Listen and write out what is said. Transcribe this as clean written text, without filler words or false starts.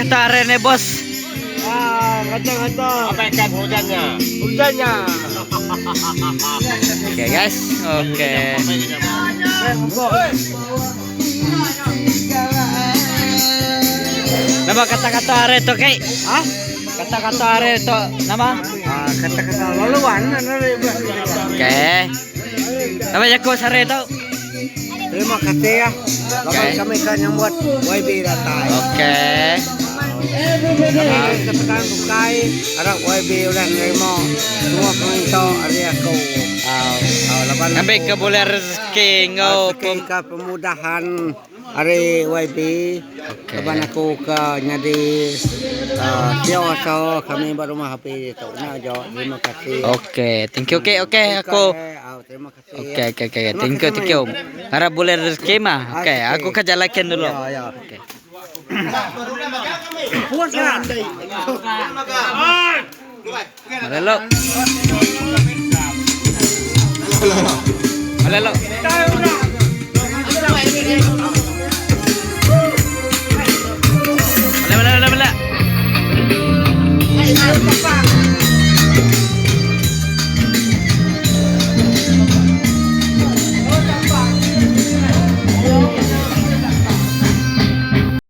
kata-kata hari ni bos? Ah, kata-kata. Abaikan hujannya. Hujannya. Oke guys, oke. Nama kata-kata hari tu kek? Hah? Kata-kata hari tu nama? Ah, kata-kata laluan. Oke. Nama jaku sehari tu? Terima kasih ya. Laban Okay. kami ka nyambut YB datai. Okey. Kami ke pekan bukai arap YB ulih nerima semua peminta ari aku. Au. Au laban Ngambi ke bulih rezeki enggau rezeki ke pemudahan ari YB Okey. laban aku ke nyadi uhh tio kami ba rumah api ditu. Nya aja terima kasih. Okey, thank you okey okey aku. Au terima kasih. Okey okey okey thank you thank you. Harap bulih rezeki mah. Okey, aku ke jalai kin dulu. Ya ya. Okey. Malelo. Malelo.